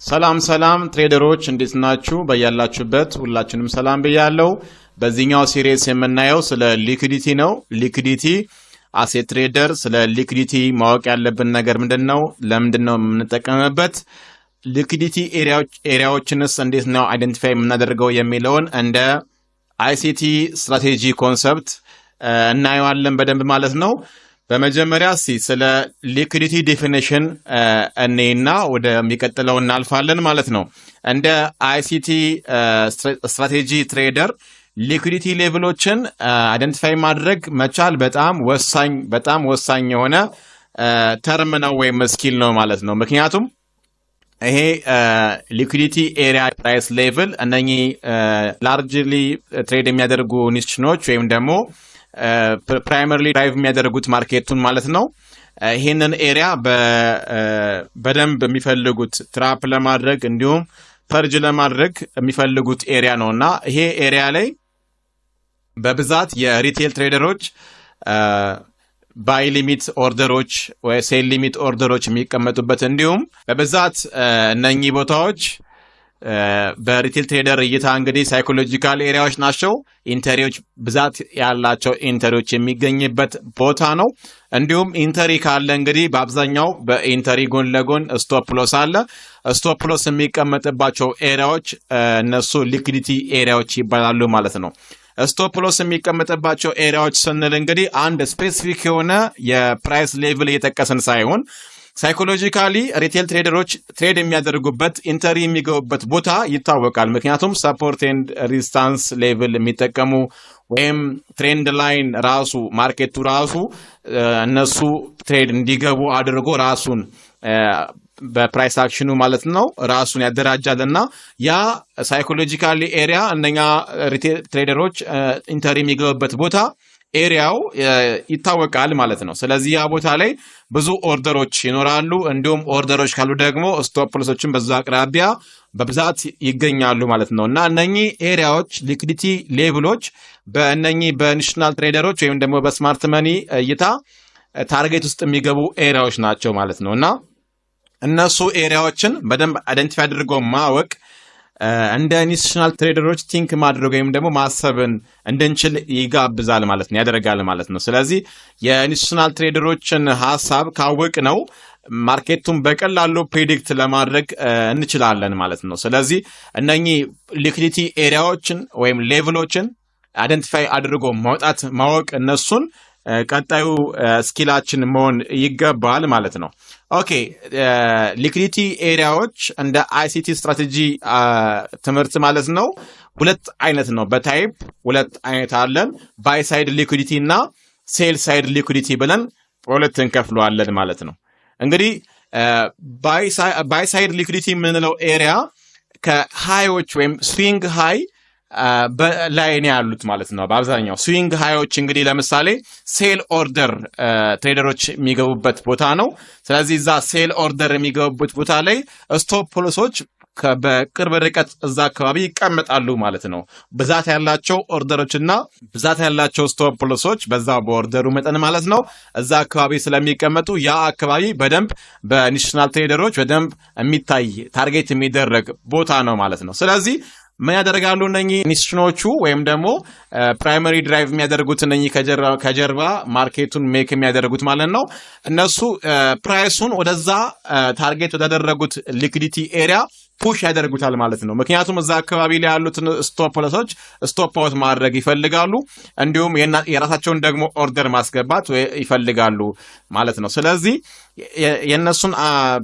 ሰላም ሰላም trader ኦች፣ እንዴት ናችሁ? በያላችሁበት ሁላችንም ሰላም ብያለው። በዚህኛው series የምናየው ስለ liquidity ነው። Liquidity as a trader ስለ liquidity ማወቅ ያለብን ነገር ምንድን ነው? ለምንድን ነው የምንጠቀምበት? Liquidity area ዎችንስ እንዴት ነው identify የምናደርገው የሚለውን እንደ ICT strategy concept እናየዋለን በደንብ ማለት ነው። በመጀመሪያ እስቲ ስለ liquidity definition እኔና ወደሚቀጥለው እናልፋለን ማለት ነው። እንደ ICT strategy trader liquidity level ኦችን identify ማድረግ መቻል በጣም ወሳኝ፣ በጣም ወሳኝ የሆነ term ነው ወይም skill ነው ማለት ነው። ምክንያቱም ይሄ liquidity area price level እነኚህ largely trade የሚያደርጉ institution ኦች ወይም ደግሞ primarily drive የሚያደርጉት market ኡን ማለት ነው። ይህንን area በደንብ የሚፈልጉት trap ለማድረግ እንዲሁም purge ለማድረግ የሚፈልጉት area ነው እና ይሄ area ላይ በብዛት የ retail trader ኦች buy limit order ኦች ወይ sell limit order ኦች የሚቀመጡበት፣ እንዲሁም በብዛት እነኚህ ቦታዎች በ retail trader እይታ እንግዲህ psychological area ዎች ናቸው። Entry ዎች፣ ብዛት ያላቸው entry ዎች የሚገኝበት ቦታ ነው። እንዲሁም entry ካለ እንግዲህ በአብዛኛው በ entry ጎን ለጎን stop loss አለ። Stop loss የሚቀመጥባቸው area ዎች እነሱ liquidity area ዎች ይባላሉ ማለት ነው። Stop loss የሚቀመጥባቸው area ዎች ስንል እንግዲህ አንድ specific የሆነ የ price level እየጠቀስን ሳይሆን psychologically retail trader ኦች trade የሚያደርጉበት፣ entry የሚገቡበት ቦታ ይታወቃል። ምክንያቱም support and resistance level የሚጠቀሙ ወይም trend line ራሱ market ኡ ራሱ እነሱ trade እንዲገቡ አድርጎ ራሱን በ price action ኑ ማለት ነው ራሱን ያደራጃል እና ያ psychologically area እነኛ trader ኦች entry የሚገቡበት ቦታ area ው ይታወቃል ማለት ነው። ስለዚህ ያ ቦታ ላይ ብዙ order ኦች ይኖራሉ። እንዲሁም order ኦች ካሉ ደግሞ stop loss ኦችን በዛ አቅራቢያ በብዛት ይገኛሉ ማለት ነው። እና እነኚህ area ዎች፣ liquidity level ኦች፣ በእነኚህ በ institutional trader ኦች ወይም ደግሞ በ smart money እይታ target ውስጥ የሚገቡ area ዎች ናቸው ማለት ነው። እና እነሱ area ዎችን በደንብ identify አድርጎ ማወቅ እንደ institutional trader ኦች think ማድረግ ወይም ደግሞ ማሰብን እንድንችል ይጋብዛል ማለት ነው፣ ያደርጋል ማለት ነው። ስለዚህ የ institutional trader ኦችን ሀሳብ ካወቅነው market ኡን በቀላሉ predict ለማድረግ እንችላለን ማለት ነው። ስለዚህ እነኚህ liquidity area ዎችን ወይም level ኦችን identify አድርጎ ማውጣት፣ ማወቅ እነሱን ቀጣዩ skill ኣችን መሆን ይገባል ማለት ነው። Okay፣ liquidity area ዎች እንደ ICT strategy ትምህርት ማለት ነው ሁለት አይነት ነው። በ type ሁለት አይነት አለን። Buy side liquidity እና sell side liquidity ብለን በሁለት እንከፍለዋለን ማለት ነው። እንግዲህ buy side liquidity የምንለው area ከ high ኦች ወይም swing high ላይ ነው ያሉት ማለት ነው። በአብዛኛው swing high ኦች እንግዲህ ለምሳሌ sell order trader ኦች የሚገቡበት ቦታ ነው። ስለዚህ እዛ sell order የሚገቡበት ቦታ ላይ stop loss ኦች በቅርብ ርቀት እዛ አካባቢ ይቀመጣሉ ማለት ነው። ብዛት ያላቸው order ኦች እና ብዛት ያላቸው stop loss ኦች በዛ በ order ኡ መጠን ማለት ነው እዛ አካባቢ ስለሚቀመጡ ያ አካባቢ በደንብ በ institutional trader ኦች በደንብ የሚታይ፣ target የሚደረግ ቦታ ነው ማለት ነው። ስለዚህ ምን ያደርጋሉ እነኚህ institution ኦቹ ወይም ደግሞ primary drive የሚያደርጉት፣ እነኚህ ከጀርባ market ኡን make የሚያደርጉት ማለት ነው። እነሱ price ኡን ወደዛ target ወዳደረጉት liquidity area push ያደርጉታል ማለት ነው። ምክንያቱም እዛ አካባቢ ላይ ያሉትን stop loss ኦች stop out ማድረግ ይፈልጋሉ። እንዲሁም የራሳቸውን ደግሞ order ማስገባት ይፈልጋሉ ማለት ነው። ስለዚህ የእነሱን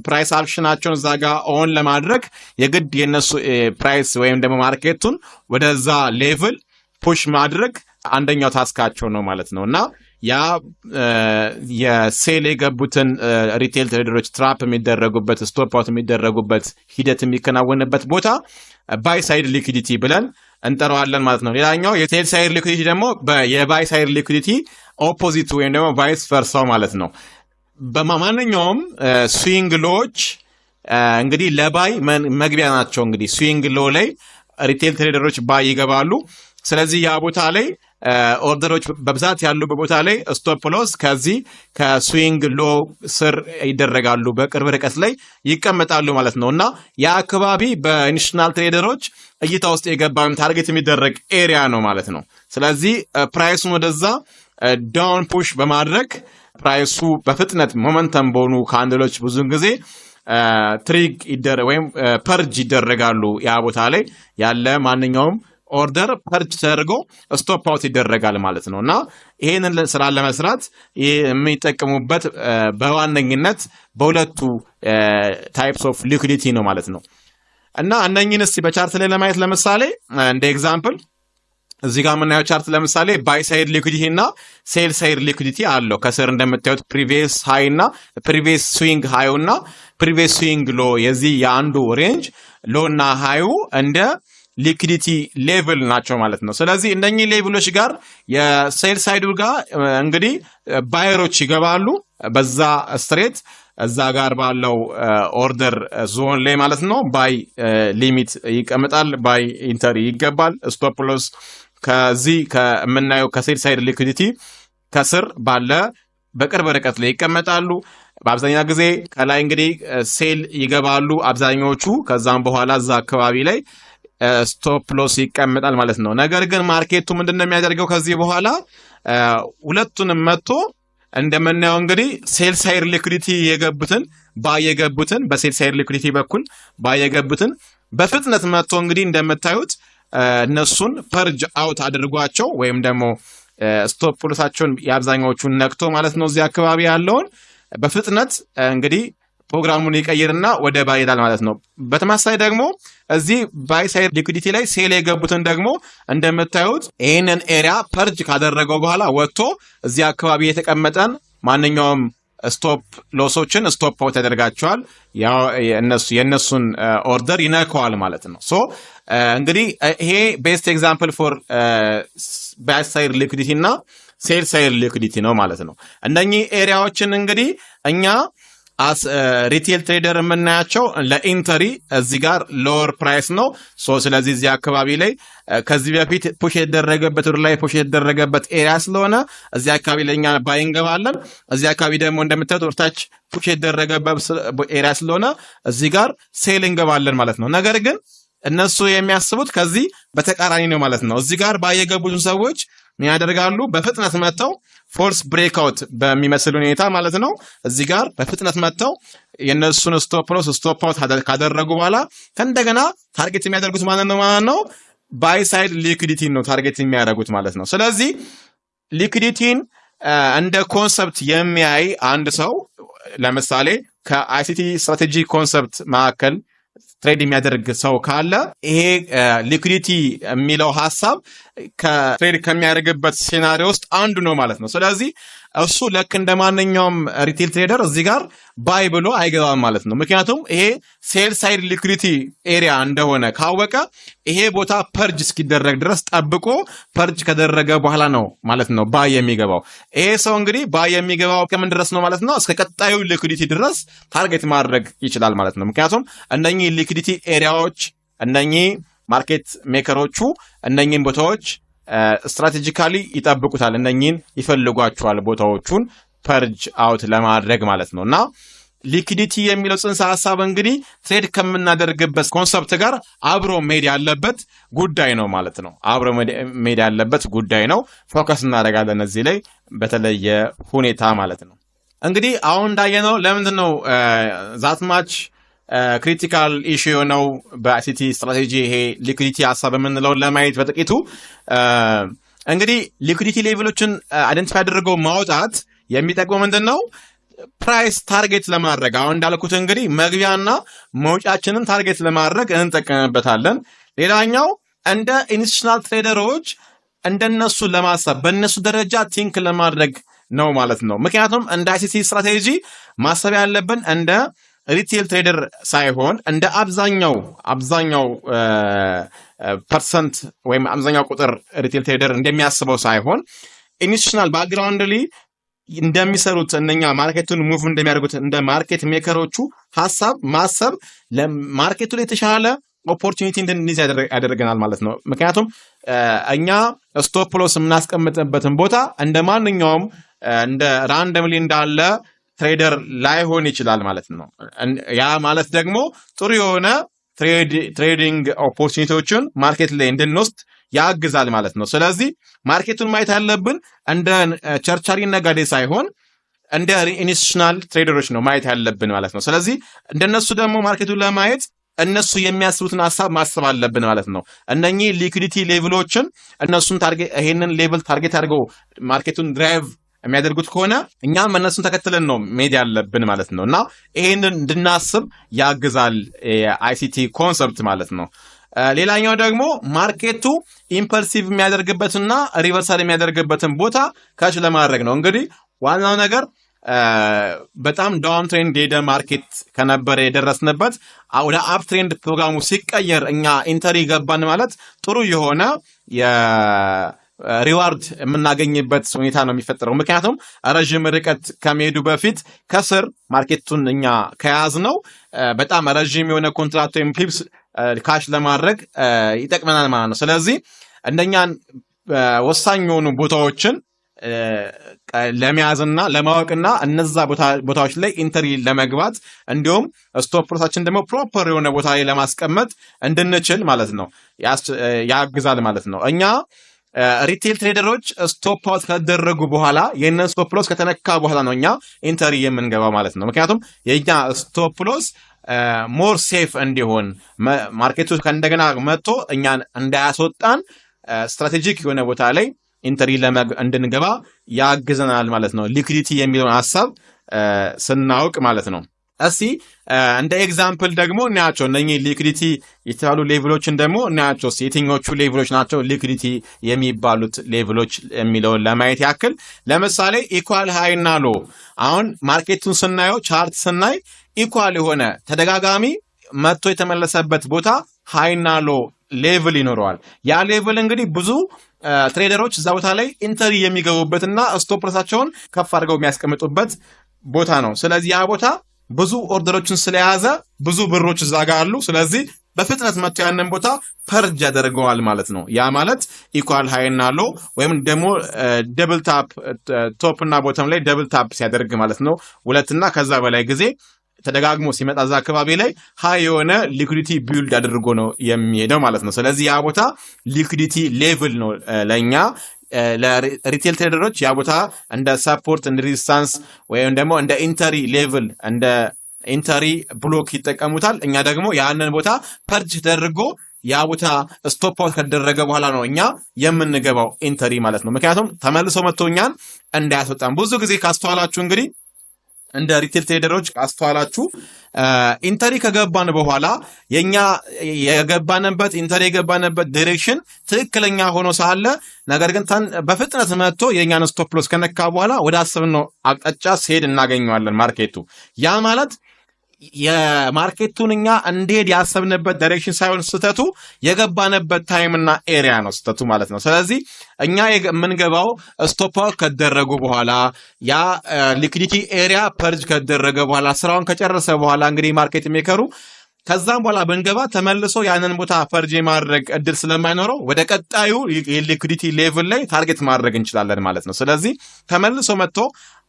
price action ኣቸውን እዛ ጋር own ለማድረግ የግድ የነሱ price ወይም ደግሞ market ኡን ወደዛ level push ማድረግ አንደኛው task ኣቸው ነው ማለት ነው። እና ያ የ sell የገቡትን retail trader ኦች trap የሚደረጉበት፣ stop out የሚደረጉበት ሂደት የሚከናወንበት ቦታ buy side liquidity ብለን እንጠራዋለን ማለት ነው። ሌላኛው የ sell side liquidity ደግሞ የ buy side liquidity opposite ወይም ደግሞ vice versa ው ማለት ነው። በማንኛውም swing low ዎች እንግዲህ ለ buy መግቢያ ናቸው። እንግዲህ swing low ላይ retail trader ኦች buy ይገባሉ። ስለዚህ ያ ቦታ ላይ Order ኦች በብዛት ያሉበት ቦታ ላይ stop loss ከዚህ ከ swing low ስር ይደረጋሉ፣ በቅርብ ርቀት ላይ ይቀመጣሉ ማለት ነው። እና ያ አካባቢ በ institutional trader ኦች እይታ ውስጥ የገባ ወይም target የሚደረግ area ነው ማለት ነው። ስለዚህ price ኡን ወደዛ down push በማድረግ price ኡ በፍጥነት momentum በሆኑ candle ኦች ብዙን ጊዜ trigger ወይም purge ይደረጋሉ። ያ ቦታ ላይ ያለ ማንኛውም order purge ተደርጎ stop out ይደረጋል ማለት ነው። እና ይህንን ስራ ለመስራት የሚጠቀሙበት በዋነኝነት በሁለቱ types of liquidity ነው ማለት ነው። እና እነኝህን እስቲ በ chart ላይ ለማየት፣ ለምሳሌ እንደ example እዚህ ጋር የምናየው chart ለምሳሌ buy side liquidity እና sell side liquidity አለው። ከስር እንደምታዩት previous high እና previous swing high ኡ እና previous swing low፣ የዚህ የአንዱ range low እና high ኡ እንደ liquidity level ናቸው ማለት ነው። ስለዚህ እነኚህ level ኦች ጋር የ sell side ኡ ጋር እንግዲህ buyer ኦች ይገባሉ፣ በዛ straight እዛ ጋር ባለው order zone ላይ ማለት ነው። Buy limit ይቀመጣል፣ buy entry ይገባል። Stop loss ከዚህ ከምናየው ከ sell side liquidity ከስር ባለ በቅርብ ርቀት ላይ ይቀመጣሉ። በአብዛኛው ጊዜ ከላይ እንግዲህ sell ይገባሉ አብዛኛዎቹ። ከዛም በኋላ እዛ አካባቢ ላይ stop loss ይቀመጣል ማለት ነው። ነገር ግን market ኡ ምንድን ነው የሚያደርገው? ከዚህ በኋላ ሁለቱንም መጥቶ እንደምናየው እንግዲህ sell side liquidity የገቡትን፣ buy የገቡትን፣ በ sell side liquidity በኩል buy የገቡትን በፍጥነት መጥቶ እንግዲህ እንደምታዩት እነሱን purge out አድርጓቸው ወይም ደግሞ stop loss ኣቸውን የአብዛኛዎቹን ነክቶ ማለት ነው፣ እዚህ አካባቢ ያለውን በፍጥነት እንግዲህ ፕሮግራሙን ይቀይርና ወደ buy ይሄዳል ማለት ነው። በተመሳሳይ ደግሞ እዚህ buy side liquidity ላይ sell የገቡትን ደግሞ እንደምታዩት ይህንን area purge ካደረገው በኋላ ወጥቶ እዚህ አካባቢ የተቀመጠን ማንኛውም stop loss ኦችን stop out ያደርጋቸዋል። የእነሱን order ይነከዋል ማለት ነው። So እንግዲህ ይሄ best example for buy side liquidity እና sell side liquidity ነው ማለት ነው። እነኚህ area ዎችን እንግዲህ እኛ as retail trader የምናያቸው ለ entry እዚህ ጋር lower price ነው። So ስለዚህ እዚህ አካባቢ ላይ ከዚህ በፊት push የተደረገበት፣ ወደ ላይ push የተደረገበት area ስለሆነ እዚህ አካባቢ ላይ እኛ buy እንገባለን። እዚህ አካባቢ ደግሞ እንደምታዩት ወደታች push የተደረገበት area ስለሆነ እዚህ ጋር sell እንገባለን ማለት ነው። ነገር ግን እነሱ የሚያስቡት ከዚህ በተቃራኒ ነው ማለት ነው። እዚህ ጋር buy የገቡትን ሰዎች ምን ያደርጋሉ? በፍጥነት መጥተው false breakout በሚመስል ሁኔታ ማለት ነው። እዚህ ጋር በፍጥነት መጥተው የእነሱን stop loss stop out ካደረጉ በኋላ ከእንደገና target የሚያደርጉት ማለት ነው buy side liquidity ን ነው target የሚያደርጉት ማለት ነው። ስለዚህ liquidity ን እንደ concept የሚያይ አንድ ሰው፣ ለምሳሌ ከ ICT strategy concept መካከል trade የሚያደርግ ሰው ካለ፣ ይሄ liquidity የሚለው ሀሳብ ከ trade ከሚያደርግበት scenario ውስጥ አንዱ ነው ማለት ነው። ስለዚህ እሱ ልክ እንደ ማንኛውም retail trader እዚህ ጋር buy ብሎ አይገባም ማለት ነው። ምክንያቱም ይሄ sell side liquidity area እንደሆነ ካወቀ ይሄ ቦታ purge እስኪደረግ ድረስ ጠብቆ purge ከደረገ በኋላ ነው ማለት ነው buy የሚገባው። ይሄ ሰው እንግዲህ buy የሚገባው ከምን ድረስ ነው ማለት ነው? እስከ ቀጣዩ liquidity ድረስ target ማድረግ ይችላል ማለት ነው። ምክንያቱም እነኚህ liquidity area ዎች፣ እነኚህ market maker ኦቹ እነኚህን ቦታዎች strategically ይጠብቁታል። እነኚህን ይፈልጓቸዋል ቦታዎቹን purge out ለማድረግ ማለት ነው። እና liquidity የሚለው ጽንሰ ሀሳብ እንግዲህ trade ከምናደርግበት concept ጋር አብሮ መሄድ ያለበት ጉዳይ ነው ማለት ነው። አብሮ መሄድ ያለበት ጉዳይ ነው። Focus እናደርጋለን እዚህ ላይ በተለየ ሁኔታ ማለት ነው። እንግዲህ አሁን እንዳየነው ለምንድን ነው that much critical issue የሆነው በ ICT strategy ይሄ liquidity ሀሳብ የምንለውን ለማየት በጥቂቱ እንግዲህ liquidity level ኦችን identify አድርገው ማውጣት የሚጠቅመው ምንድን ነው? Price target ለማድረግ፣ አሁን እንዳልኩት እንግዲህ መግቢያና መውጫችንን target ለማድረግ እንጠቀምበታለን። ሌላኛው እንደ institutional trader ኦች እንደነሱ ለማሰብ፣ በእነሱ ደረጃ think ለማድረግ ነው ማለት ነው። ምክንያቱም እንደ ICT strategy ማሰብ ያለብን እንደ retail trader ሳይሆን እንደ አብዛኛው percent ወይም አብዛኛው ቁጥር retail trader እንደሚያስበው ሳይሆን institutional background ላይ እንደሚሰሩት፣ እነኛ market ኡን move እንደሚያደርጉት እንደ market maker ኦቹ ሀሳብ ማሰብ ለ market ኡ ላይ የተሻለ Opportunity እንድንይዝ ያደርገናል ማለት ነው። ምክንያቱም እኛ stop loss የምናስቀምጥበትን ቦታ እንደ ማንኛውም እንደ randomly እንዳለ trader ላይሆን ይችላል ማለት ነው። ያ ማለት ደግሞ ጥሩ የሆነ trading opportunity ዎችን market ላይ እንድንወስድ ያግዛል ማለት ነው። ስለዚህ market ኡን ማየት ያለብን እንደ ቸርቻሪ ነጋዴ ሳይሆን እንደ institutional trader ኦች ነው ማየት ያለብን ማለት ነው። ስለዚህ እንደነሱ ደግሞ market ኡን ለማየት እነሱ የሚያስቡትን ሀሳብ ማሰብ አለብን ማለት ነው። እነኚህ liquidity level ኦችን እነሱን ይሄንን level target አድርገው market ኡን drive የሚያደርጉት ከሆነ እኛም እነሱን ተከትለን ነው መሄድ ያለብን ማለት ነው። እና ይሄንን እንድናስብ ያግዛል የ ICT concept ማለት ነው። ሌላኛው ደግሞ market ኡ impulsive የሚያደርግበትና reversal የሚያደርግበትን ቦታ catch ለማድረግ ነው። እንግዲህ ዋናው ነገር በጣም downtrend የሄደ market ከነበረ የደረስንበት ወደ uptrend ፕሮግራሙ ሲቀየር እኛ entry ገባን ማለት ጥሩ የሆነ reward የምናገኝበት ሁኔታ ነው የሚፈጠረው። ምክንያቱም ረዥም ርቀት ከመሄዱ በፊት ከስር market ኡን እኛ ከያዝነው በጣም ረዥም የሆነ ኮንትራት ወይም pips cash ለማድረግ ይጠቅመናል ማለት ነው። ስለዚህ እነኛን ወሳኝ የሆኑ ቦታዎችን ለመያዝና ለማወቅና እነዛ ቦታዎች ላይ entry ለመግባት እንዲሁም stop loss ኣችን ደግሞ proper የሆነ ቦታ ላይ ለማስቀመጥ እንድንችል ማለት ነው ያግዛል ማለት ነው። እኛ retail trader ኦች stop out ከተደረጉ በኋላ፣ የእነሱ stop loss ከተነካ በኋላ ነው እኛ entry የምንገባው ማለት ነው። ምክንያቱም የእኛ stop loss more safe እንዲሆን፣ market ኡ ከእንደገና መጥቶ እኛን እንዳያስወጣን strategic የሆነ ቦታ ላይ entry እንድንገባ ያግዘናል ማለት ነው። Liquidity የሚለውን ሀሳብ ስናውቅ ማለት ነው። እስቲ እንደ example ደግሞ እናያቸው። እነኚህ liquidity የተባሉ level ኦችን ደግሞ እናያቸው። እስቲ የትኞቹ level ኦች ናቸው liquidity የሚባሉት level ኦች የሚለውን ለማየት ያክል፣ ለምሳሌ equal high እና low። አሁን market ኡን ስናየው፣ chart ስናይ equal የሆነ ተደጋጋሚ መጥቶ የተመለሰበት ቦታ high ና low level ይኖረዋል። ያ level እንግዲህ ብዙ trader ኦች እዛ ቦታ ላይ entry የሚገቡበትና stop loss ኣቸውን ከፍ አድርገው የሚያስቀምጡበት ቦታ ነው። ስለዚህ ያ ቦታ ብዙ order ኦችን ስለያዘ ብዙ ብሮች እዛ ጋር አሉ። ስለዚህ በፍጥነት መጥቶ ያንን ቦታ purge ያደርገዋል ማለት ነው። ያ ማለት equal high እና low ወይም ደግሞ double tap፣ top እና bottom ላይ double tap ሲያደርግ ማለት ነው። ሁለትና ከዛ በላይ ጊዜ ተደጋግሞ ሲመጣ እዛ አካባቢ ላይ high የሆነ liquidity build አድርጎ ነው የሚሄደው ማለት ነው። ስለዚህ ያ ቦታ liquidity level ነው። ለእኛ ለ retail trader ኦች ያ ቦታ እንደ support፣ እንደ resistance ወይም ደግሞ እንደ entry level፣ እንደ entry block ይጠቀሙታል። እኛ ደግሞ ያንን ቦታ purge ተደርጎ ያ ቦታ stop out ከተደረገ በኋላ ነው እኛ የምንገባው entry ማለት ነው። ምክንያቱም ተመልሶ መጥቶ እኛን እንዳያስወጣን። ብዙ ጊዜ ካስተዋላችሁ፣ እንግዲህ እንደ retail trader ኦች ካስተዋላችሁ፣ entry ከገባን በኋላ የኛ የገባንበት entry የገባንበት direction ትክክለኛ ሆኖ ሳለ ነገር ግን በፍጥነት መጥቶ የእኛን stop loss ከነካ በኋላ ወደ አሰብነው አቅጣጫ ሲሄድ እናገኘዋለን market ኡ። ያ ማለት የ market ኡን እኛ እንዲሄድ ያሰብንበት direction ሳይሆን ስህተቱ የገባንበት time ና area ነው ስህተቱ ማለት ነው። ስለዚህ እኛ የምንገባው stop out ከተደረጉ በኋላ፣ ያ liquidity area purge ከተደረገ በኋላ፣ ስራውን ከጨረሰ በኋላ እንግዲህ market maker ኡ ከዛም በኋላ ብንገባ ተመልሶ ያንን ቦታ purge የማድረግ እድል ስለማይኖረው ወደ ቀጣዩ የ liquidity level ላይ target ማድረግ እንችላለን ማለት ነው። ስለዚህ ተመልሶ መጥቶ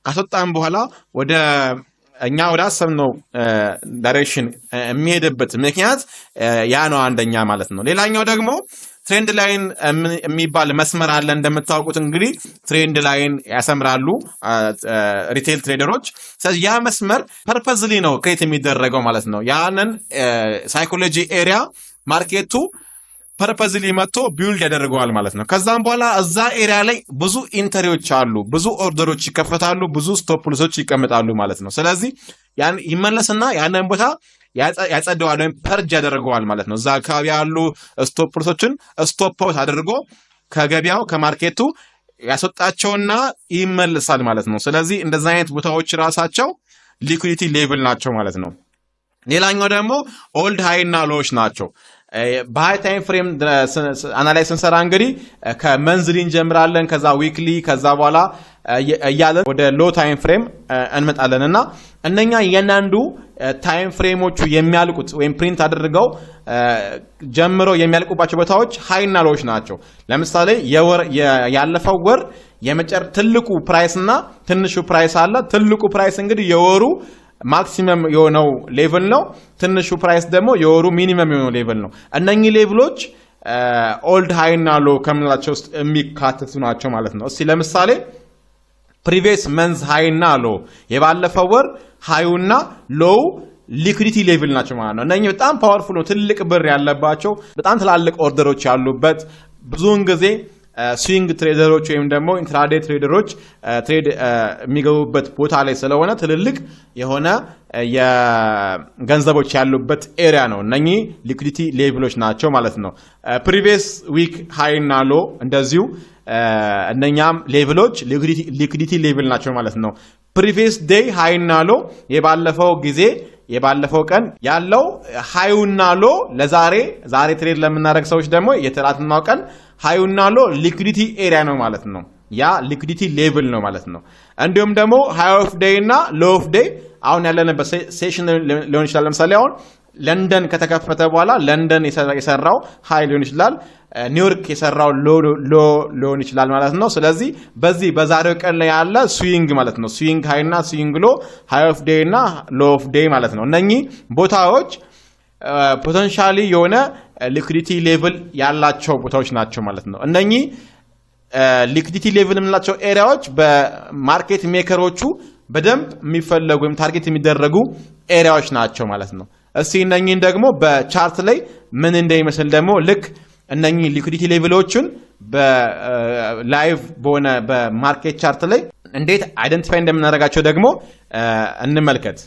ካስወጣን በኋላ ወደ እኛ ወደ አሰብነው direction የሚሄድበት ምክንያት ያ ነው አንደኛ ማለት ነው። ሌላኛው ደግሞ trend line የሚባል መስመር አለ። እንደምታውቁት እንግዲህ trend line ያሰምራሉ retail trader ኦች። ስለዚህ ያ መስመር purposely ነው create የሚደረገው ማለት ነው። ያንን psychology area market ኡ purposely መጥቶ build ያደርገዋል ማለት ነው። ከዛም በኋላ እዛ area ላይ ብዙ entry ዎች አሉ፣ ብዙ order ኦች ይከፈታሉ፣ ብዙ stop loss ኦች ይቀመጣሉ ማለት ነው። ስለዚህ ያን ይመለስና ያንን ቦታ ያጸደዋል ወይም purge ያደርገዋል ማለት ነው። እዛ አካባቢ ያሉ stop loss ኦችን stop out አድርጎ ከገበያው ከ market ኡ ያስወጣቸውና ይመልሳል ማለት ነው። ስለዚህ እንደዚህ አይነት ቦታዎች ራሳቸው liquidity level ናቸው ማለት ነው። ሌላኛው ደግሞ old high እና low ዎች ናቸው። በ high time frame analyze ስንሰራ እንግዲህ ከ monthly እንጀምራለን፣ ከዛ weekly፣ ከዛ በኋላ እያለን ወደ low time frame እንመጣለን። እና እነኛ እያንዳንዱ time frame ኦቹ የሚያልቁት ወይም print አድርገው ጀምረው የሚያልቁባቸው ቦታዎች high ና low ዎች ናቸው። ለምሳሌ ያለፈው ወር ትልቁ price እና ትንሹ price አለ። ትልቁ price እንግዲህ የወሩ maximum የሆነው level ነው። ትንሹ price ደግሞ የወሩ minimum የሆነው level ነው። እነኚህ level ኦች old high እና low ከምንላቸው ውስጥ የሚካተቱ ናቸው ማለት ነው። እስቲ ለምሳሌ previous month high እና low፣ የባለፈው ወር high ኡና low liquidity level ናቸው ማለት ነው። እነኚህ በጣም powerful ነው፣ ትልቅ ብር ያለባቸው፣ በጣም ትላልቅ order ኦች ያሉበት፣ ብዙውን ጊዜ swing trader ኦች ወይም ደግሞ intraday trader ኦች trade የሚገቡበት ቦታ ላይ ስለሆነ ትልልቅ የሆነ የገንዘቦች ያሉበት area ነው። እነኚህ liquidity level ኦች ናቸው ማለት ነው። Previous week high እና low እንደዚሁ እነኛም level ኦች liquidity level ናቸው ማለት ነው። Previous day high እና low፣ የባለፈው ጊዜ የባለፈው ቀን ያለው high ኡና low፣ ለዛሬ ዛሬ trade ለምናደርግ ሰዎች ደግሞ የትላንትናው ቀን high ኡና low liquidity area ነው ማለት ነው። ያ liquidity level ነው ማለት ነው። እንዲሁም ደግሞ high of day እና low of day፣ አሁን ያለንበት session ሊሆን ይችላል። ለምሳሌ አሁን ለንደን ከተከፈተ በኋላ ለንደን የሰራው high ሊሆን ይችላል፣ ኒውዮርክ የሰራው low ሊሆን ይችላል ማለት ነው። ስለዚህ በዚህ በዛሬው ቀን ላይ ያለ swing ማለት ነው። Swing high እና swing low፣ high of day እና low of day ማለት ነው። እነኚህ ቦታዎች potentially የሆነ liquidity level ያላቸው ቦታዎች ናቸው ማለት ነው። እነኚህ liquidity level የምንላቸው area ዎች በ market maker ኦቹ በደንብ የሚፈለጉ ወይም target የሚደረጉ area ዎች ናቸው ማለት ነው። እስቲ እነኚህን ደግሞ በ chart ላይ ምን እንደሚመስል ደግሞ ልክ እነኚህ liquidity level ኦችን በ live በሆነ በ market chart ላይ እንዴት identify እንደምናደርጋቸው ደግሞ እንመልከት።